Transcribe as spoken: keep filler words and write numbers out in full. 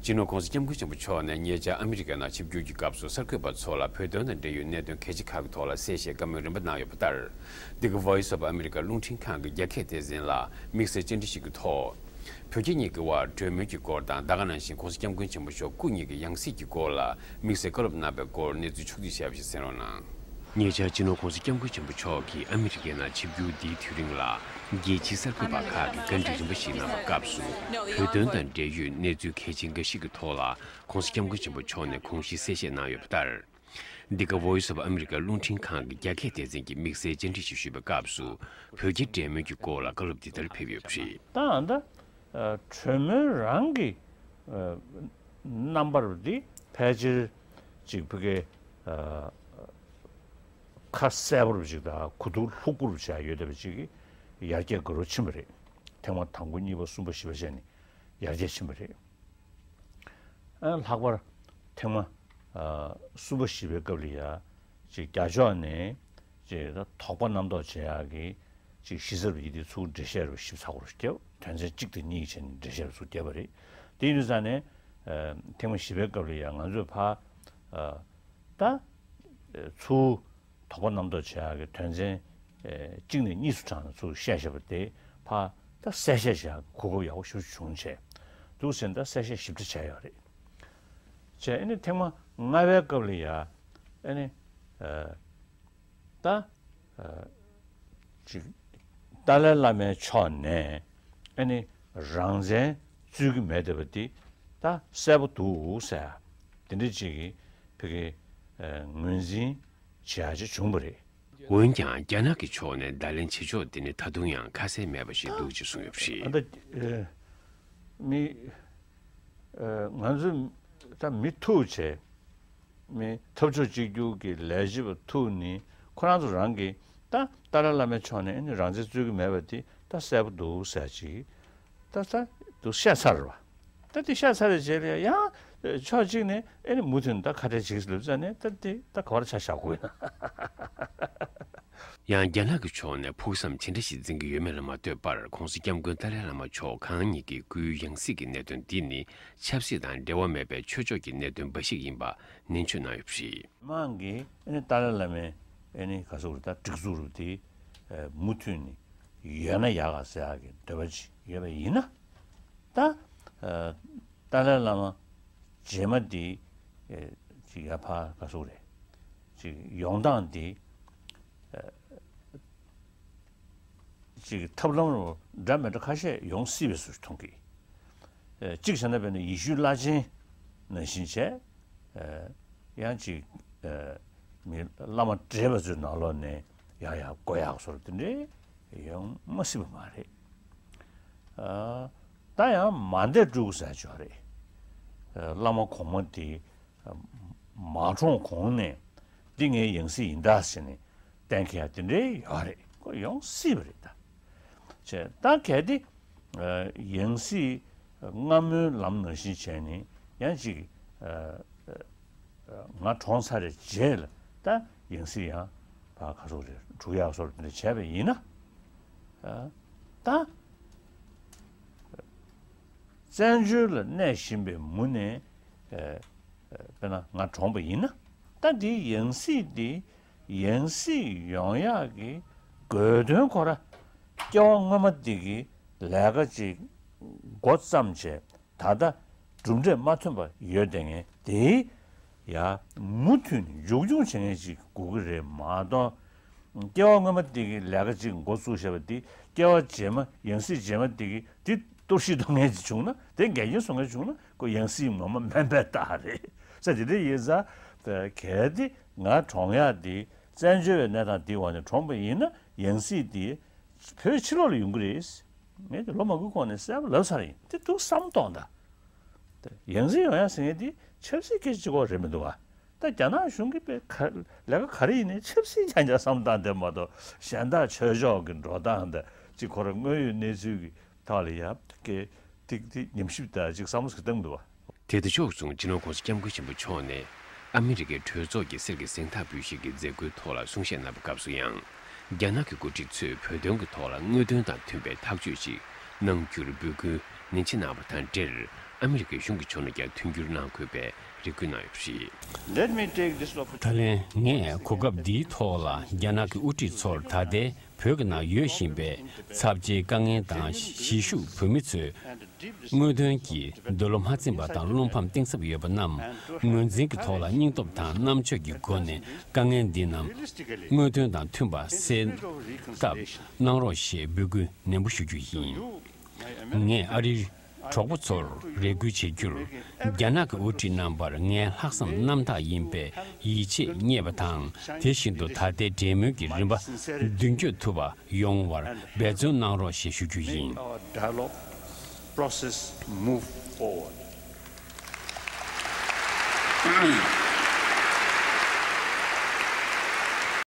སྤྱི་ནོར་༸གོང་ས་༸སྐྱབས་མགོན་ཆེན་པོ་མཆོག་ནས་ཉེ་ཆར་ཨ་མི་རི་ཀའི་ནང་ཆིབས་བསྒྱུར་གྱི་སྐབས་སུ་གསར་འགོད་པ་ཚོ་ལ་བོད་དོན་དང་འབྲེལ་ཡོད་གནད་དོན་གལ་ཆེ་ཁག་གི་ཐོག་ལ་གསལ་བཤད་བཀའ་མོལ་རིམ་པ་གནང་ཡོད་པ་ལྟར། འདི་ག་Voice of America་རླུང་འཕྲིན་ཁང་གི་རྒྱ་སྐད་སྡེ་ཚན་ལ་དམིགས་བསལ་བཅར་འདྲི་ཞིག་གི་ཐོག་བོད་རྒྱ་གཉིས་ཀྱི་དབར་གྲོས་མོལ་གྱི་སྐོར་དང་། ད་ག་ནང་བཞིན་༸གོང་ས་༸སྐྱབས་མགོན་ཆེན་པོ་མཆོག་སྐུ་ཉིད་ཀྱི་ཡང་སྲིད་ཀྱི་སྐོར་ལ་དམིགས་བསལ་བཀའ་སློབ་གནང་པའི་སྐོར་གནས་ཚུལ་ཕྱོགས་བསྡུས་བྱས་པ་ཞིག་གསན་རོགས་གནང་། ཉེ་ཆར་སྤྱི་ནོར་༸གོང་ས་༸སྐྱབས་མགོན་ཆེན་པོ་མཆོག་གིས་ཨ་མི་རི་ཀའི་ནང་ཆིབས་བསྒྱུར་འདིའི་དུས་རིང་ལ། རྒྱལ་སྤྱིའི་གསར་འགོད་པ་ཁག་གིས་བཀའ་འདྲི་རིམ་པ་ཞིག་གནང་བའི་སྐབས་སུ། བོད་དོན་དང་འབྲེལ་ཡོད་གནས་ཚུལ་གལ་ཆེན་འགའ་ཞིག་གི་ཐོག་ལ་༸གོང་ས་༸སྐྱབས་མགོན་ཆེན་པོ་མཆོག་ནས་གོང་ཞུས་གསལ་བཤད་གནང་ཡོད་པ་ལྟར། འདི་ག་Voice of America་རླུང་འཕྲིན་ཁང་གི་རྒྱ་སྐད་སྡེ་ཚན་གྱི་དམིགས་བསལ་བཅར་འདྲི་ཞིག་ཞུས་པའི་སྐབས་སུ། བོད་རྒྱའི་འབྲེལ་མོལ་གྱི་སྐོར་ལ་བཀའ་སློབ་འདི་ལྟར་ཕེབས་ཡོད་པ་རེད། ད་ཨ་ད་གྲོས་མོལ་རང་གི་རྣམ་པར་འདི་ཕལ་ཆེར་ཅིག་ཕ་གི་ཁ་གསལ་པོ་རུ་ཅིག་དང་གོ་བསྡུར་ལྷུག་པོ་རུ་བྱས་ཡོད་བསྡད་པ་ཅིག་གིས་ཡར་རྒྱས་འགྲོ་རུ་ཕྱིན་པ་རེད། ཐེངས་མ་དང་པོ་གཉིས་པ་གསུམ་པ་བཞི་པ་བྱས་ནས་ཡར་རྒྱས་ཕྱིན་པ་རེད། ཨ་ལྷག་པར་ཐེངས་མ་ཨ་གསུམ་པ་བཞི་པའི་སྐབས་ལ་ཡ་ཅིག་རྒྱ་ཕྱོགས་ནས་ཅིག་ད་དོགས་པ་རྣམ་རྟོག་བྱེད་ཡག་གི་ཅིག་གཞི་རྩར་ཡིན་དེ་ཚུར་འགྲེལ་བཤད་རུ་ཞིབ་ཚགས་པོ་རུ་བརྒྱབ། དོན་ཚན་གཅིག་དང་གཉིས་བྱས་ནས་འགྲེལ་བཤད་རུ་ཚུར་བརྒྱབ་པ་རེད། དེ་ཡིན་དུས་ཙང་ནས་ཨ་ཐེངས་མ་བཞི་པའི་སྐབས་ལ་ཡ་ང་ཚོས་ཕ་ཨ་ད་ཚུར་དོགས་པ་རྣམ་རྟོག་བྱེད་ཡག་གི་དོན་ཚན་ཨེ་གཅིག་ནས་གཉིས་སུ་དྲངས་ནས་ཚུར་བཤད་བཞག་པ་དེ་ཕར་ད་གསལ་བཤད་བྱེད་ཡག་གི་གོ་སྐབས་ཡག་པོ་ཞེ་པོ་ཅིག་བྱུང་བྱས་འདུག་ཟེར་ནས་ད་གསལ་བཤད་ཞིབ་ཕྲ་བྱས་ཡོད་རེད། བྱས་ཨ་ནི་ཐེངས་མ་ལྔ་པའི་སྐབས་ལ་ཡ་ཨ་ནི་ཨེ་ད་ཨེ་ཅིག་ཏཱ་ལའི་བླ་མའི་ཕྱོགས་ནས་ཨ་ནི་རང་བཙན་རྩོད་ཀྱི་མེད་བསྡད་པ་འདི་ད་གསལ་པོ་འདུག་ཟེར་དེ་འདྲ་ཅིག་གི་ཕ་གི་ཨེ་ངོས་འཛིན་བྱེད་ཡག་ཅིག་བྱུང་བ་རེད། འོན་ཀྱང་རྒྱ་ནག་གི་ཕྱོགས་ནས་བརྡ་ལན་བྱེད་ཕྱོགས་དེ་ནི་ད་དུང་ཡང་ཁ་གསལ་མེད་པ་ཞིག་འདུག་ཅེས་གསུངས་ཡོད་པ་རེད། ཨ་ད་ཨེ་མི་ཨེ་ང་ཚོ་ད་མི་ཐུག་བྱས་མི་འཐབ་ཕྱོགས་གཅིག་གྱུར་གྱི་ལས་བྱེད་པ་ཐུག་ནི་ཁོ་རང་ཚོ་རང་གི་ད་ཏཱ་ལའི་བླ་མའི་ཕྱོགས་ནས་ཨ་ནི་རང་བཙན་རྩོད་ཀྱི་མེད་པ་དེ་ད་གསལ་པོ་འདུག་ཟེར་ཅིག་ད་ད་དུ་བཤད་ཚར་བ། ད་དེ་བཤད་ཚར་བའི་རྗེས་ལ་ཡང་ཕྱོགས་གཅིག་ནས་ཨེ་ནི་མུ་མཐུད་ནས་ད་ཁ་བྲལ་བྱེད་ཀྱི་ལབ་ཙང་ནས་ད་དེ་ད་ག་བར་ཆ་བཞག་དགོས་ན། ཡང་རྒྱ་ནག་གི་ཕྱོགས་ནས་ཕུགས་བསམ་ཇི་འདྲ་ཞིག་འཛིན་གྱི་ཡོད་མེད་ལ་མ་ལྟོས་པར་༸གོང་ས་༸སྐྱབས་མགོན་ཏཱ་ལའི་བླ་མ་མཆོག་གང་ཉིད་ཀྱི་སྐུའི་ཡང་སྲིད་ཀྱི་གནད་དོན་འདི་ནི་ཆབ་སྲིད་དང་འབྲེལ་བ་མེད་པའི་ཆོས་ཕྱོགས་ཀྱི་གནད་དོན་འབའ་ཞིག་ཡིན་པ་ནན་བརྗོད་གནང་ཡོད་པ་རེད། མི་མང་གིས་ཨེ་ནི་ཏཱ་ལའི་བླ་མའི་ཨེ་ནི་ག་ཟེར་དགོས་རེད་ད་སྒྲིག་འཛུགས་རུ་དེ་མུ་མཐུད་ནས་ཡོད་ན་ཡག་ག་ཟེར་ཡག་གི་འདོད་པ་ཅིག་ཡོད་པ་ཡིན་ན། ད་ཨ་ཏཱ་ལའི་བླ་མ་རྗེས་མ་འདི་ཨེ་ཅིག་ཡར་ཕར་ག་ཟེར་དགོས་རེད། ཅིག་ཡོང་སྟངས་འདི་ཨེ་ཅིག་ཐབས་ལམ་རུ་འདྲ་མི་འདྲ་ཁ་ཤས་ཡོང་སྲིད་པའི་བཟོ་ཞིག་མཐོང་གི། ཨེ་གཅིག་བྱས་ན་དཔེར་ན་ཡེ་ཤུའི་བླ་ཆེན་ནང་བཞིན་བྱས། ཨེ་ཡང་ཅིག་ཨེ་མི་བླ་མ་བགྲེས་པ་ཚོའི་ནང་ལོགས་ནས་ཡང་ཡང་བསྐོ་ཡག་བཟོ་འདྲ་དེ་འདྲའི་ཡོང་མ་སྲིད་པ་མ་རེད། ཨ་ད་ཡང་མ་འདས་སྤྲུལ་སྐུ་ཟེར་ཅིག་ཡོད་རེད། ཨ་བླ་མ་གོང་མ་དེ་མ་གྲོངས་གོང་ནས་འདི་ངའི་ཡང་སྲིད་ཡིན་ད་ཟེར་ནས་གཏན་འཁེལ་ཡག་དེ་འདྲའི་ཡོད་རེད། ཁོ་ཡོང་སྲིད་པ་རེད་ད། བྱས་ད་གལ་ཏེ་ཨ་ཡང་སྲིད་སྔ་མོའི་ལམ་ནང་བཞིན་བྱས་ནས་ཡང་ཅིག་ཨ་ང་གྲོངས་ཚར་རེད་རྗེས་ལ་ད་ཡང་སྲིད་ཡང་ཕར་ག་ཟེར་དགོས་རེད་འགྲུབ་ཡག་བཟོ་འདྲ་བྱས་པ་ཡིན་ན། ཨ་ད་བཙན་བྱོལ་ལ་གནས་བཞིན་པའི་མུ་ནས་ཨ་ཨ་དཔེར་ན་ང་གྲོངས་པ་ཡིན་ན་ད་འདིའི་ཡང་སྲིད་འདི་ཡང་སྲིད་ཡོང་ཡག་གི་དགོས་དོན་ཁོ་ར་སྐྱེ་བ་སྔོན་མ་འདི་གི་ལས་ཀ་ཅིག་འགོ་བརྩམས་བྱས། ད་ལྟ་གྲུབ་འབྲས་མ་ཐོན་པ་ཡོད་བསྡད་མཁན་དེ་ཡ་མུ་མཐུད་ནས་མཇུག་སྐྱོང་བྱེད་མཁན་ཅིག་དགོས་ཀྱི་རེད་མ་གཏོགས། སྐྱེ་བ་སྔོན་མ་དེ་གི་ལས་ཀ་ཅིག་འགོ་བཙུགས་བཞག་པ་དེ་སྐྱེ་བ་རྗེས་མ་ཡང་སྲིད་རྗེས་མ་དེ་གི་དེ་གཏོར་བཤིག་གཏོང་མཁན་ཅིག་བྱུང་ན་དེ་འགལ་རྐྱེན་བཟོ་མཁན་བྱུང་ན་ཁོ་ཡང་སྲིད་ངོ་མ་མིན་པའི་རྟགས་རེད། ས་དེ་འདྲ་ཡིན་ཙང་གལ་ཏེ་ང་གྲོངས་ཡག་དེ་བཙན་བྱོལ་བའི་གནས་སྟངས་དེའི་འོག་ནས་གྲོངས་པ་ཡིན་ན་ཡང་སྲིད་དེ་བོད་ཕྱི་ལོགས་ལ་ཡོང་གི་རེད། ངས་དེ་ལོ་མང་པོའི་གོང་ནས་གསལ་པོ་ལབ་ཚར་ཡིན། དེ་ཐུགས་བསམ་གཏོང་དང་། ཡང་སྲིད་ཡོང་ཡ་ཟེར་མཁན་དེ་ཆབ་སྲིད་སྐད་ཆ་གཅིག་པོ་རེད་མི་འདུག་ག་ད་རྒྱ་ནག་གཞུང་གི་དཔེ་ག་ལས་ཀ་ག་རེ་ཡིན་ནའི་ཆབ་སྲིད་རྐྱང་རྐྱང་བསམ་བཏང་བསྡད་མ་གཏོགས་གཞན་དག་ཆོས་ཕྱོགས་ཀྱི་འགྲོ་སྟངས་དང་གཅིག་ཁོ་རང་དངོས་ཡོད་གནས་ཚུལ་གྱི་ཐོག་ལ་ཡ་སྐད་ཐིག་ཐིག་ཉམས་ཞིབ་དང་གཅིག་བསམ་བློ་ཟིག་བཏང་མི་འདུག་ག་དེ་དང་ཕྱོགས་མཚུངས་སྤྱི་ནོར་༸གོང་ས་༸སྐྱབས་མགོན་ཆེན་པོ་མཆོག་ནས་ཨ་མི་རི་ཀའི་གྲོས་ཚོགས་ཀྱི་གསེར་གྱི་གཟེངས་རྟགས་འབུལ་བཞེས་ཀྱི་མཛད་སྒོའི་ཐོག་ལ་གསུང་བཤད་གནང་བའི་སྐབས་སུ་ཡང་། རྒྱ་ནག་གི་འགོ་ཁྲིད་ཚོས་བོད་དོན་གྱི་ཐོག་ལ་དངོས་དོན་དང་མཐུན་པའི་ཐག་གཅོད་ཅིག་གནང་རྒྱུར་འབོད་སྐུལ་ནན་ཆེ་གནང་བ་དང་འབྲེལ། ཨ་མི་རི་ཀའི་གཞུང་གི་ཕྱོགས་ནས་ཀྱང་མཐུན་འགྱུར་གནང་དགོས་པའི་རེ་སྐུལ་གནང་ཡོད་པ་རེད། Let me take this opportunity. ད་ལན་ངས་གོ་སྐབས་འདིའི་ཐོག་ལ་རྒྱ་ནག་གི་དབུ་ཁྲིད་ཚོར་ད་ལྟའི་བོད་ཀྱི་ནང་ཡོད་བཞིན་པའི་ཚབས་ཆེའི་དཀའ་ངལ་དང་གཞིས་བཞུགས་བོད་མི་ཚོས་དངོས་དོན་གྱི་འདོད་བློ་མ་འཛིན་པ་དང་བློ་ཕམ་གཏིང་ཟབ་ཡོད་པ་རྣམས་ངོས་འཛིན་གྱི་ཐོག་ལ་སྙིང་སྟོབས་དང་རྣམ་དཔྱོད་ཀྱི་སྒོ་ནས་དཀའ་ངལ་འདི་རྣམས་དངོས་དོན་དང་མཐུན་པ་སེལ་ཐབས་གནང་རོགས་ཞེས་འབོད་སྐུལ་ནན་པོ་ཞུ་རྒྱུ་ཡིན། ངས་ཨ་རིའི་གྲོགས་པོ་ཚོར་རེ་སྐུལ་བྱེད་རྒྱུར། རྒྱ་ནག་གི་དབུ་ཁྲིད་རྣམ་པར་ངའི་ལྷག་བསམ་རྣམ་དག་ཡིན་པའི་ཡིད་ཆེས་རྙེད་པ་དང་། དེ་བཞིན་དུ་ད་ལྟའི་འབྲེལ་མོལ་གྱི་རིམ་པ་མདུན་སྐྱོད་ཐུབ་པ་ཡོང་བར་འབད་བརྩོན་གནང་རོགས་ཞེས་ཞུ་རྒྱུ་ཡིན། Our dialogue process move forward.